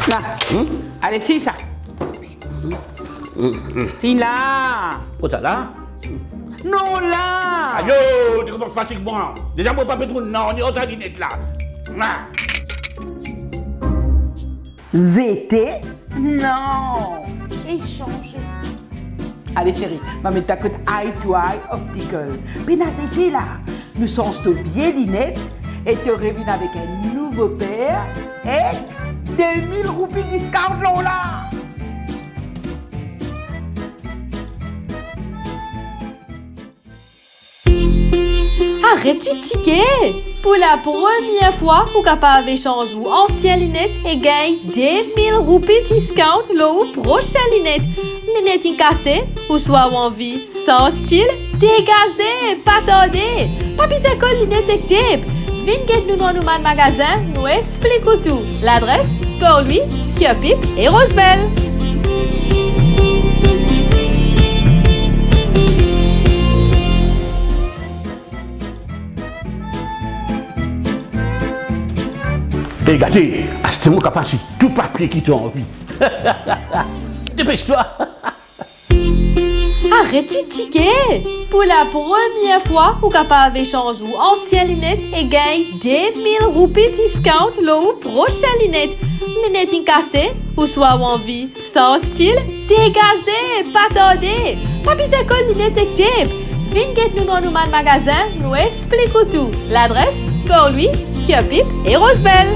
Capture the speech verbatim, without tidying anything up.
La. Hmm? Ale, siy sa. Siy la. Kot sa la? Non, la. Ayo, to koumans fatig mwa. Deza mo pa pe trouv nanye ar sa linet la. La. Zete? Non. Echanze. Ale seri, mo met twa kot Eye to Eye Optical. Pena zete la. Nou sanz to vie linet e to revinn avek enn nouvo per ek de mil roupi discount lor la. Aret titike! Pou lapremier fwa, ou kapav esanz ou ansien linet e gagn de mil roupi discount lor ou prosin linet. Linet inn kase, ouswa ou anvi sanz stil? Degaze, pa tarde! Pa bizin kol linet ek tep. Vinn get nou dan nou bann magazin, nou explik ou tou. Ladres, Port Louis, Kirpip e Rosebel. E gete, aster mo kapav aste tou papie ki to anvi. Depes twa! Aret titike! Pou lapremier fwa, ou kapav esanz ou ansien linet e gagn de mil roupi discount lor ou prosin linet. Linet inn kase, ouswa ou anvi sanz stil? Degaze, pa tarde! Pa bizin kol linet ek tep. Vinn get nou dan nou bann magazin, nou explik ou tou. Ladres, Port Louis, Kirpip e Rosebel.